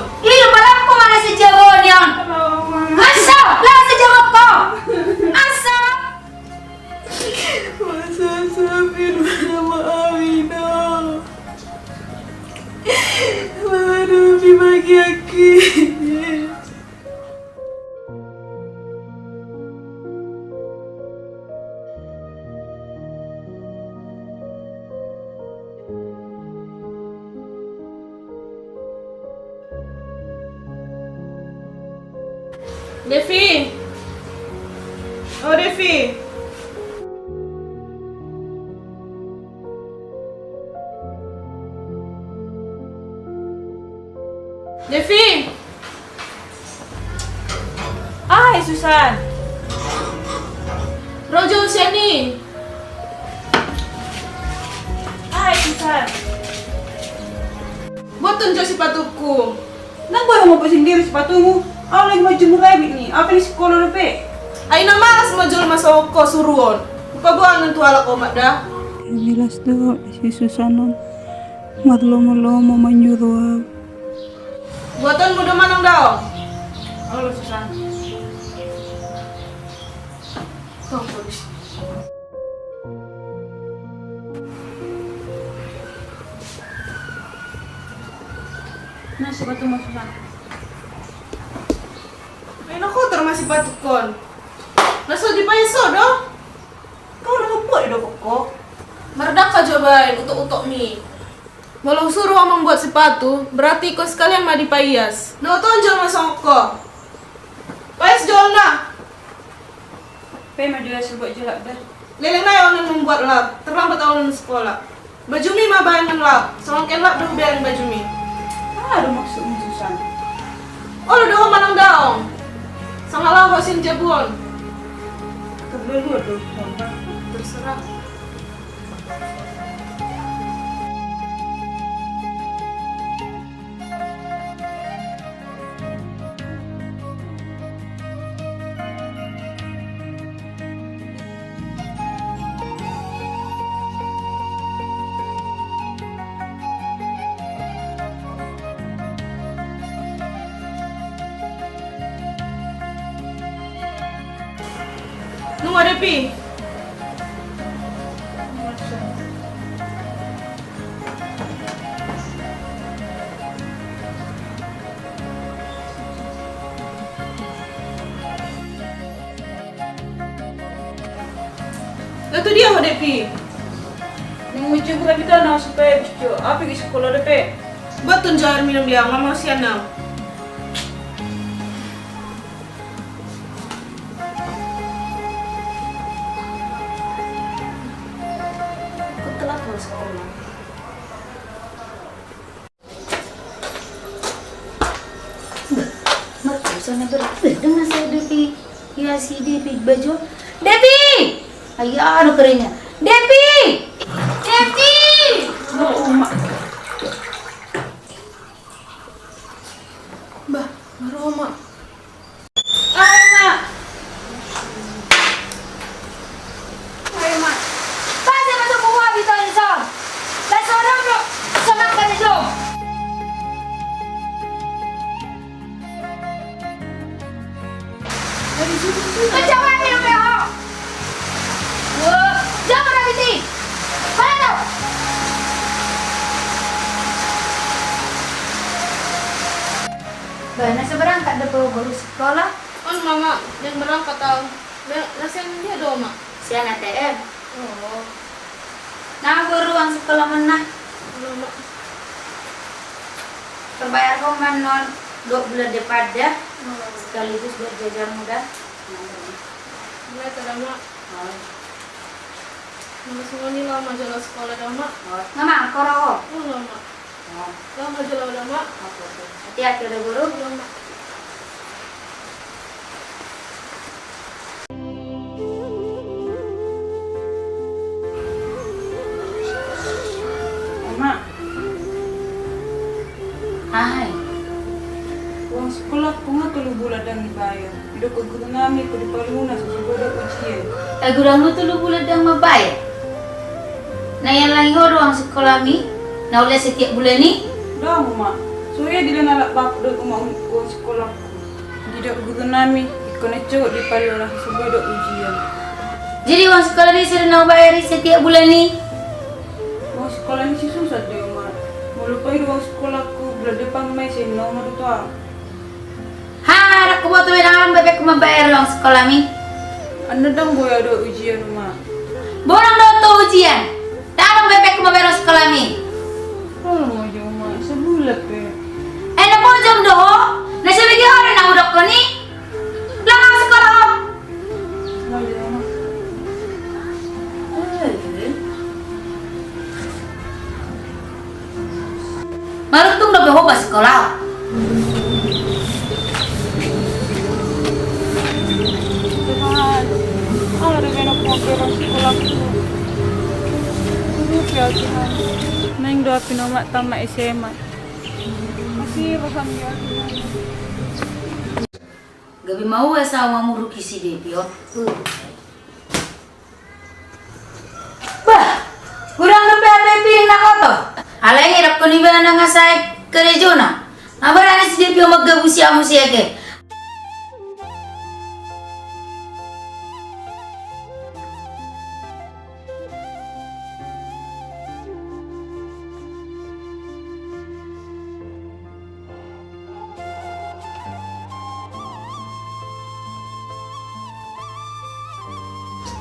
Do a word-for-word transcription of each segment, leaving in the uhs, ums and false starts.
Iyo, pala ho ma na sijabu on. Asa, na sijabu ho. Asa. Masa sampe dua nama awina. Masa dua pibagi aki. Devi. O Devi. Devi. Ai Susan. Ro jo sian i. Ai Susan. Buat on jo sipatuku. Nang boi ho mambuat sendiri sipatumu. Au lagi manjemur rebit ni, au pe di sikola dope. Ai na malas ma jolma songon ho suruon. Paboa annon tu halak omak da. Jelas do si Susan on. Marlomo-lomo manyuru au. Buat on muna manang daong. Olo Susan. Tong polisi. Na sipatumu Susan. Ai na kotor ma sipatukkon. Na so dipaias ho do. Kau na mambuat do ho. Mardangka jo baen utok-utokmi. Molo husuru ho mambuat sipatu, berarti ingkon sekalian ma dipaias. Na tonjol ma songon ho. Paias jo on na. Pe ma jo ya subuat jo lap da. Leleng nai au annon mambuat lap, terlambat au annon sekolah. Bajumi ma baen lap, songon ke lap do hubereng bajumi. Aha do maksudmu Susan? Olo do ho manang daong. Sanga laho ho sian jabu on. Terlalu do. Terserah. Nunga Devi. Laho tu dia ho Devi? Nunga jebur abit na supaya bis jo. Au pe di sikola dope. Buat on jo air minum dia, mama sian na. Markusa na ber-, eh, dengan saya Devi. Ya si Devi baju. Devi! Ayo, anu keringnya. Devi! Devi! Oh, Oma. Bah, baru Oma. Ai ma. Ai ma. Pasa ma tu kuwa bito ni so. Las orang do. Sama kan itu. Menjawab ni lo ho. Wah, jangan lagi ti. Mana tu? Bah, na so berangkat do ho boru sekolah? On, Mama, naeng berangkat au. Naeng, na sian dia do, Ma? Sian A T M. Oh. Na boru uang sekolah muna. Olo, Ma. Terbayar ho ma annon dua bulan depan da. Oh. Sekaligus buat jajan muna. Boleh, Ma. Oh. Molo songon i laho ma jolo sekolah da, Ma. Oh. Nga, Ma, koro ho. Olo, Ma. Laho ma jolo da, Ma. Oke, oke. Hati-hati da boru. Olo, Ma. Oma. Ai. Uang sekolahku nga tolu bulan ndang dibayar. Didok guru nami tu dipalunas, songon i do ujian. Ai, guru, nga tolu bulan ndang mambayar. Na iallang ho do uang sekolahmi na uli setiap bulan i? Ndang, Oma. So hea dilehon anak bapakku dohot umak, uang sekolahku. Didok guru nami, ingkon na cogot dipalua, laos so boi do ujian. Jadi uang sekolah ni sudah na hubayari setiap bulan i? Uang sekolah ni si Susan do, Mak. Molo paida uang sekolahku, bulan depan ma i, sai na homa do tu ahu. Ha, ndang huboto be, ndang adong bapakku mambayar uang sekolahmi. Annon ndang boi adong ujian, Mak. Boha ndang dohot ho ujian? Ndang adong bapakku mambayar uang sekolahmi. Olo ma jo, Mak, sabulan pe. Eh, na pojom do ho? Na sabege ho do na hudokkon i? Laho ma sekolah ho. Maruntung dope ho ba sekolah. Tuhan, ala dope na hubaen sekolahku. Tuhan, ya Tuhan. Naeng do ahu pinomat tamat S M A. Masih roham ya Tuhan. Gabe maua saur matua si Depi on. Bah, godang dope hape piring na hoto. Alai didokkon ibana nunga sae karejona. Nga barani si Depi on manggabusi ahu muse ate.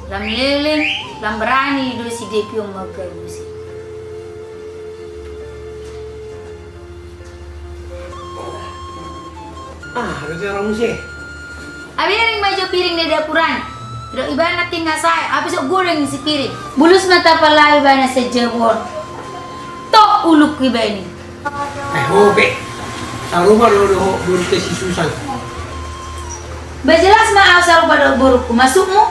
Lam leleng, lam barani do si Depi on manggabusi. Ah, ada cara muse. Abereng ma jo piring di daporan. Didok ibana nangkin nga sae, hape so godang si piring. Bulus ma tapalua ibana sian jabu on. Tok ulungku ibaen i. Eh, ho be. Sarupa do dohot borunta si Susan. Ba jelas ma ahu sarupa dohot borungku, maksudmu?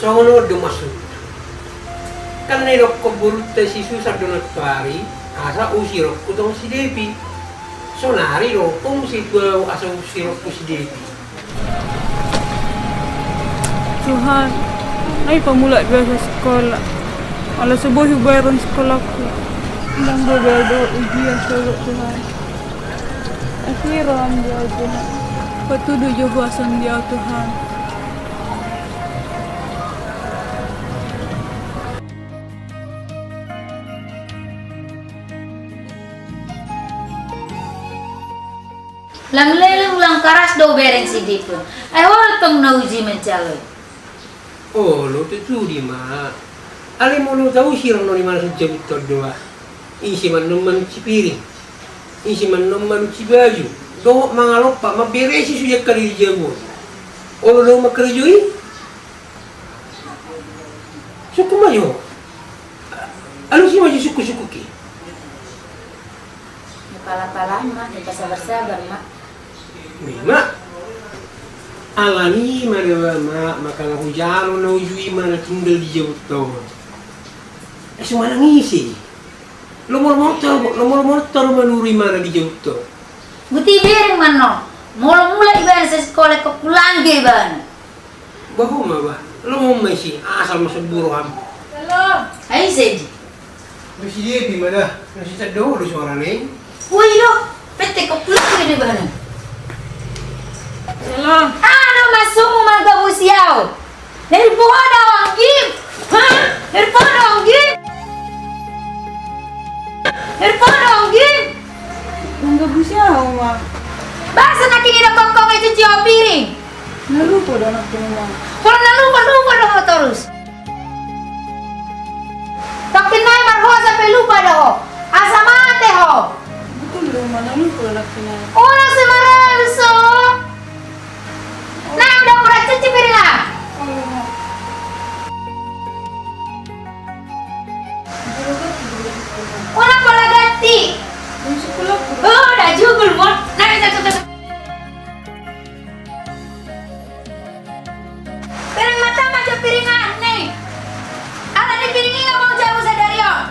Songon on do maksudna. Kan na didokkon borunta si Susan do nantoari, asa husirongku tong si Depi. Saonari do ho muse tu ahu asa husirongku si Depi. Tuhan, ai pamulak do ahu sekolah. Ala so boi hubayar uang sekolahku. Ndang boi do ujian, sogot Tuhan. Asi roham di ahu Tuhan. Patudu jo huasoM di ahu Tuhan. Lam leleng lam karas do bereng si Depi on. Ai ho do tong na uju manjalo i. Olo, tutu do i ma. Alai molo tausir annon imana sian jabu on do ba. Ise ma annon manuci piring. Ise ma annon manuci baju. Dohot mangalompa, mamberesi sude angka na di jabu on. Olo do mangkarejo i. Sungkun ma jo. Alusi ma jo sungkun-sungkun i. Ni pala-pala ma, ni pasabar-sabar ma. Memang. Alani ma da ma, mangkana hujalo na uju i ma na tinggal di jabu on. Eh, so manang ise. Lomo-lomo taro, lomo-lomo taro manuru imana di jabu on. Guti bereng ma annon. Molo mulak ibana sian sikola, ingkon pulang do ibana. Bah, ho ma bah. Lomo ma isi, asal masuk buruham. Halo. Ai ise di. Masih dia di mana? Masih tak dulu suara ni. Woi do, pete ko pulang do ibana. Halo. Aha do maksudmu manggabusi ahu? Nelpon do ahu anggi. Ha? Nelpon do ahu anggi. Nelpon do ahu anggi. Manggabusi ahu ma. Boasa nangkin didokkon ho nga cuci ho piring? Na lupa do nangkin ma. Molo na lupa, lupa do ho torus. Nangkin nai marhosa pe lupa do ho. Asa mate ho. Betul do ma, na lupa do nangkin ma. Unang so maralus ho. Nah, udah kurang cuci piring ah. Unang pola ganti. Oh, udah jugul, Mon. Nah, bisa, bisa, bisa. Piring mata ma jo piring ah, nih. Ala ni piring i nga mau jauh sadari on.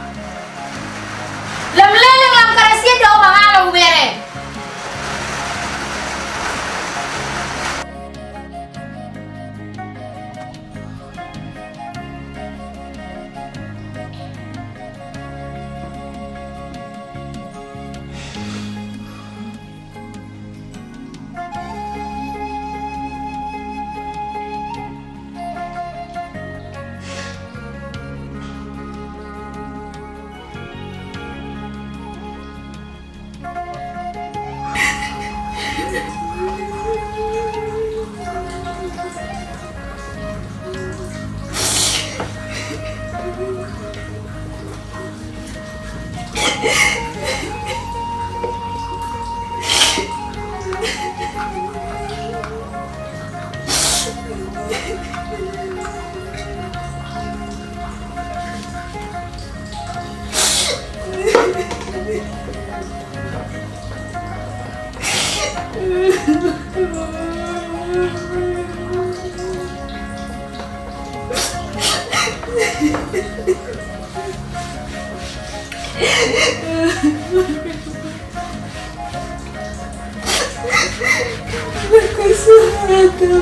Kesehatan,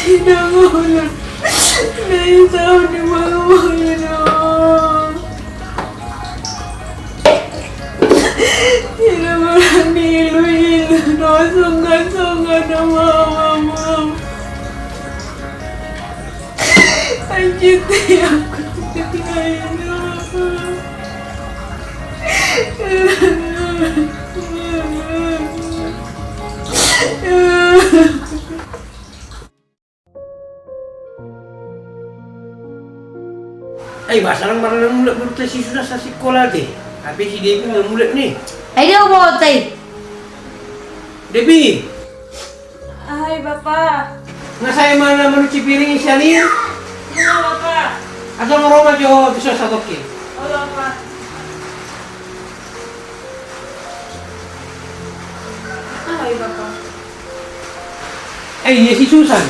tidak mau. Dari tahun di bawah. Ina marani ilu-ilu, no songan-songan na mama. Anjir, aku ketika ini. Ai, boasa ndang marnamulak boruta si Susan sasikola ate? Hape si Debi ndang mulak ni. Ai, dia botai. Debi. Ai, Bapa. Nga sae ma na manuci piring i sian i? Olo, Bapa. Asa molo ma jo bisa satongkin. Olo, Bapa. Ai, Bapa. Eh, ia si Susan.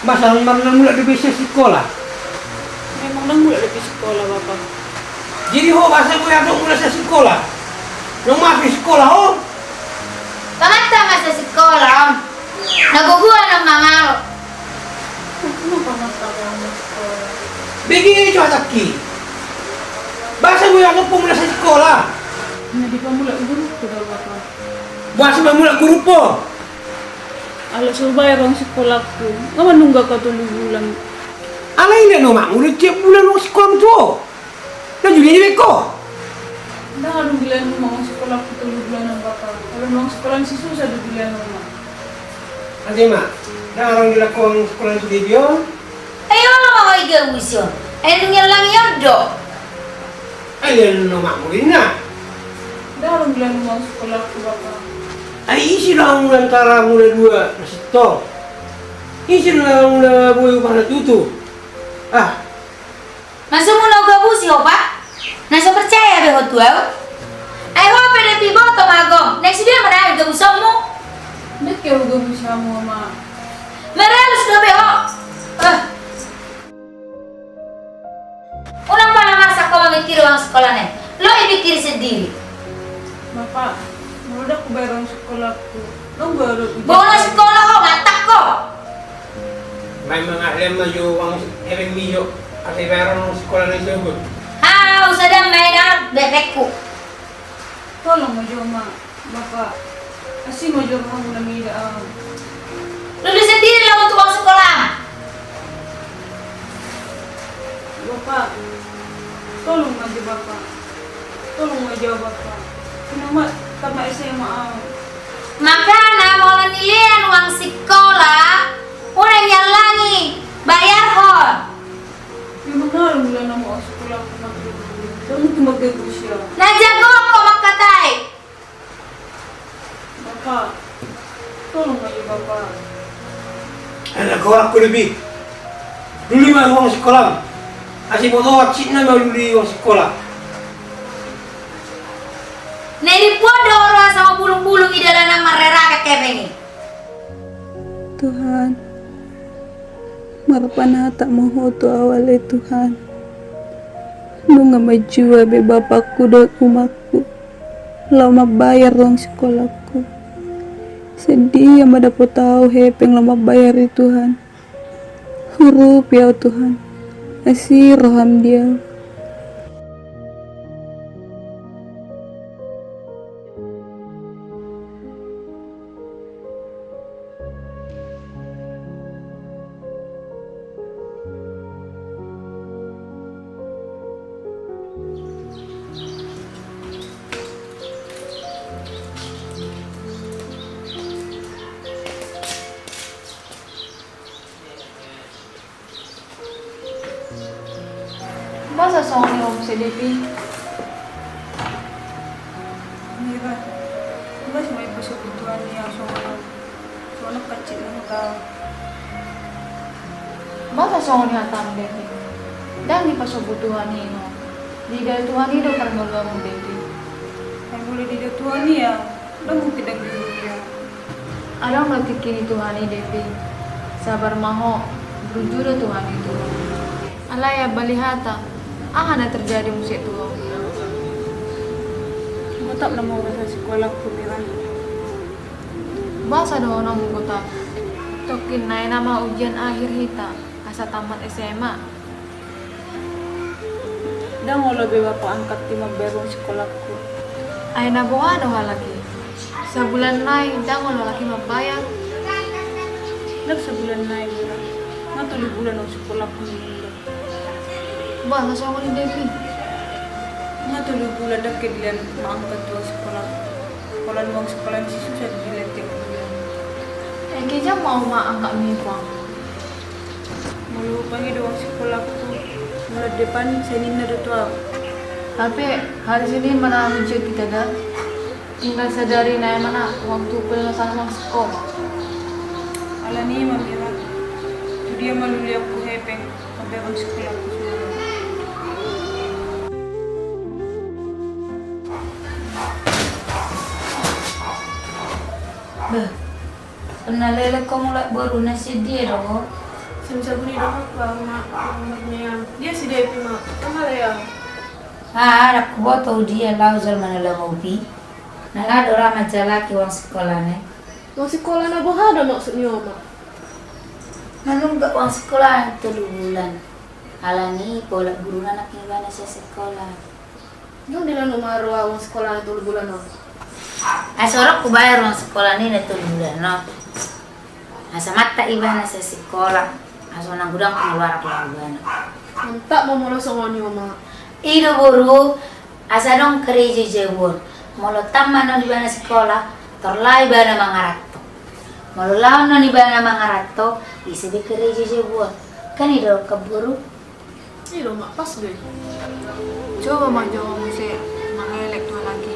Boasa ndang marnamulak dope sasikola? Memang ndang mulak dope sikola, Bapa. Jadi ho, boasa boi adong mulak sasikola? Ndang mafi sikola ho? Pamanta ma sasikola on. Na gogo annon mangalo. Bege jo hatangki. Boasa boi adong ho mulak sasikola? Na dipamulak guru tu da, Bapa. Boasa mamulak guru ho? Ala so hubayar uang sikolangku, nga manunggak au tolu bulan. Alai dilean omakmu do tiap bulan uang sikola tu ho? Na judi dibaen ho? Ndang adong dilean uang sikolangku tolu bulan on, Bapa. Ala uang sikola ni si Susan do dilean omak. Ate ma, ndang adong dilean uang sikola ni si Debi on? Ai olo ma ho i gabusi on. Ai nunga diallangi on do. Ai dilean omakmu do inna. Ndang adong dilean uang sikolangku, Bapa. Ai ise do hamu antara hamuna dua na sintong? Ise do na boi upahna tutu? Ah. Maksudmu na hugabusi ho, Pa? Na so percaya be ho tu au? Ai ho pe Debi, boto ma gom. Naeng sude ma na hugabusonmu. Ndang ke hugabusi hamu, Ama. Maralus dope ho. Eh. Unang pala marsak ho mamikiri uang sikolana i. Lo i pikiri sendiri. Bapa, molo ndang hubayar uang sikolangku, ndang boi au do. Boha na sikola ho, mantak ho. Baen ma, nga lean ma jo uang hepengmi jo, asa dibayar uang sikola na i sogot. Ha, usa da baen au hepengku. Tolong ma jo, Ama. Bapa, asi ma jo rohamu na mida au. Lulus sendiri lah untuk uang sikola. Bapa, tolong ma jo, Bapa. Tolong ma jo, Bapa. Inna ma, tamat S M A au. Makana molo dilean uang sikola, unang diallangi, bayarhon. Memang nga adong dilean uang sikola, Ama. Ndang tung manggabusi au. Na jago ho mangkatai. Bapa, tolong ma jo, Bapa. Anak gorakku Debi. Lului ma uang sikolam. Asi boto hansit na malului uang sikola. Na i dibuat do roha sama bulung-bulung i dalan na marrera kakepeng i. Tuhan, marpanatap ma Ho tu au ale Tuhan. Nunga manjua be bapakku dohot umakku laho mambayar uang sikolangku. Sadia ma dapot au hepeng laho mambayar i Tuhan. Urupi au Tuhan, asi roham di au. Boasa songon i ho muse Debi? Mira, boasa ma dipasobu Tuhan i au songon on, songon on hansit na huta au. Boasa songon i hatam Debi? Ndang dipasobu Tuhan i ho. Diida Tuhan i do parngoluanmu Debi. Ai molo diida Tuhan i au, ndang mungkin ndang diurupi au. Adong do tingki ni Tuhan i, Devi. Sabar ma ho, burju do Tuhan i tu ho. Alai ambali hata, aha na terjadi muse tu ho? Gotap nama urusan sekolahku, Mira. Boasa dohononmu gotap? Tongkin nai nama ujian akhir hita asa tamat S M A. Ndang olo be bapa angkat i mambayar uang sekolahku. Ai na boha do halak i? Sabulan nai ndang olo halak i mambayar. Ndang sabulan nai, Mira. Nga tolu bulan uang sekolahku nunga. Boasa songon i, Devi? Nga tolu bulan ndang ke dilean ma angka tu uang sekolah. Pola uang sekolah ni si susa dilean tiap bulan. Engke jam mau ma angka mi puang. Molo hupangido uang sekolahku, bulan depan Senin na do tu au. Hape hari Senin ma na ujian hita da. Tinggal sadari nai ma na waktu pelunasan uang sekolah. Alani i ma, Mira, tu dia ma luluanku hepeng, mambayar uang sekolahku. Bah, pernah lelek ho mulak boru, na sian dia do ho? Sian sabun i do ho, Bang, ma, ma, ma, dia si Devi ma, tama lea. Ah, anak ku boto dia lau jal mana lau ngopi. Na lau do ra manjalaki uang sekolah ne. Uang sekolah na boha do maksud ni oma? Manunggak uang sekolah tolu bulan. Alani i pola guru na nangkin ibana sian sekolah. Ndang dilean ma roha uang sekolah na tolu bulan on? Ai so adong hubayar uang sekolah ni na tolu bulan on. Asa mantap ibana sian sekolah. Asa unang godang pengeluaran keluargana. Mantap ma molo songon i, oma. I do boru, asa adong karejo jabu on. Molo tamat non ibana sekolah, tor laho ibana mangaranto. Molo laho non ibana mangaranto, ise be karejo jabu on. Kan i do kan boru? I do ma, pas do i. Coba ma jo ho muse mangelek tu halak i.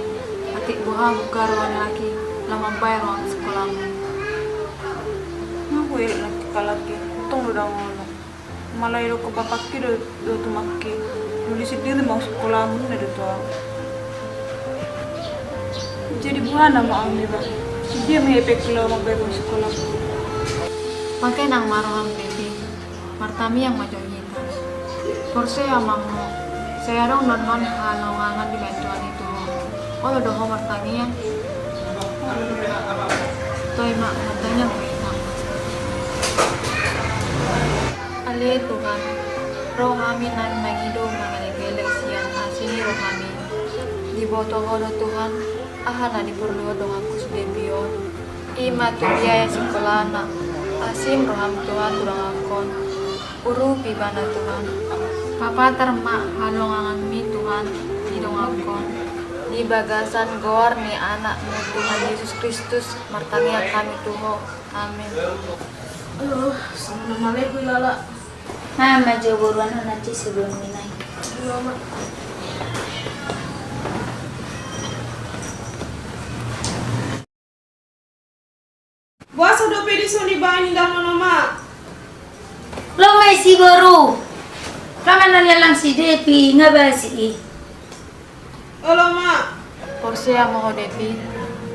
Atik boha muka roha ni halak i laho mambayar uang sekolahmu. Nga huelek nangkin halak i, tong do ndang olo. Molo didok bapakki do, do tu amakki, doli sendiri ma uang sekolahmu, ninna do tu au. Jadi boha nama au, Mira? Dia ma hepeng laho mambayar uang sekolahku. Pake nang ma roham, Devi. Martangiang ma jo hita. Porsea ma ho, sai adong do annon halongangan dibahen Tuhan i tu ho. Olo do ho martangiang. Toe ma, martangiang ma hita. Ale Tuhan, ro hami nang mangido mangelek-elek sian asi ni roham i. Diboto ho do Tuhan, aha na diporluhon donganku si Devi on. I ma tu biaya sekolahna. Asi ni roham Tuhan tu donganhon. Urupi ibana Tuhan. Papatar ma halonganganmi Tuhan di donganhon. Di bagasan goar ni Anakmu Tuhan Yesus Kristus martangiang hami tu ho. Amin. Aduh, sama nama lagi lala. Mama jo boruan nanti sebelum minai. Iya, Mak. Boasa dope dison dibahen indahan on, Mak? Laho ma i si boru. Laho ma na niallang si Devi, nga basi i. Olo, Mak. Porsea ma ho, Devi.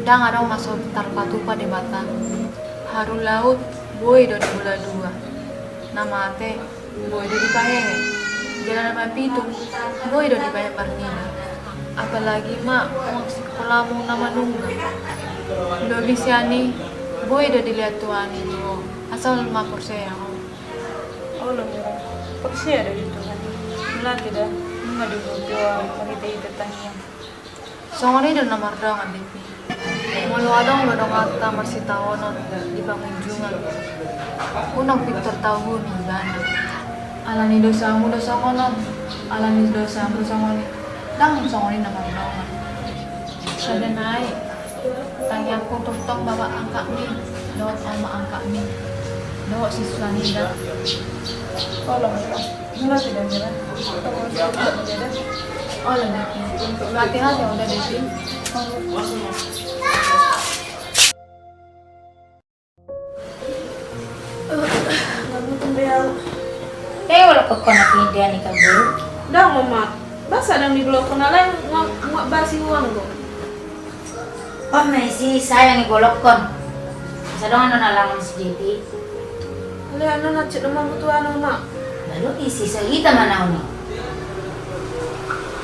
Ndang adong na so tarpatupa Debata. Haru laut boi do dibula dua. Na mate boi do dipahehe. Jala na mapitung boi do dibahen marnida. Apalagi ma uang sikolahmu na manunggang. Lobi sian i boi do dilehon Tuhan i tu ho. Asal ma porsea ho. Olo, Mira. Porsea do di Tuhan. Mauliate da. Nunga diurupi ho marhite-hite tangiang. Songon i do na mardongan, Devi. Molo adong do donganta marsitaonon di pangunjungan, unang pintor tauhon ibana. Alani dosamu do songon on, alani dosamu do songon i. Ndang songon i na mardongan. Sada nai, tangiangku tongtong bapa angkatmi dohot oma angkatmi dohot si Susanida. Olo, Mira. Mauliate da, Mira. Olo, Devi. Hati-hati ho da, Devi. Nga mutung be au. Eh, olo, kok kona pindah ni kabur. Ndang, Mak. Boasa ndang dibolongkon, alai nga, nga basi uang do. On ma isi sayang i bolongkon. Sadongan do na langon si Jepi. Alai annon, hansit do mambutuhon au, Mak. Lalu isi, so hita ma naung i.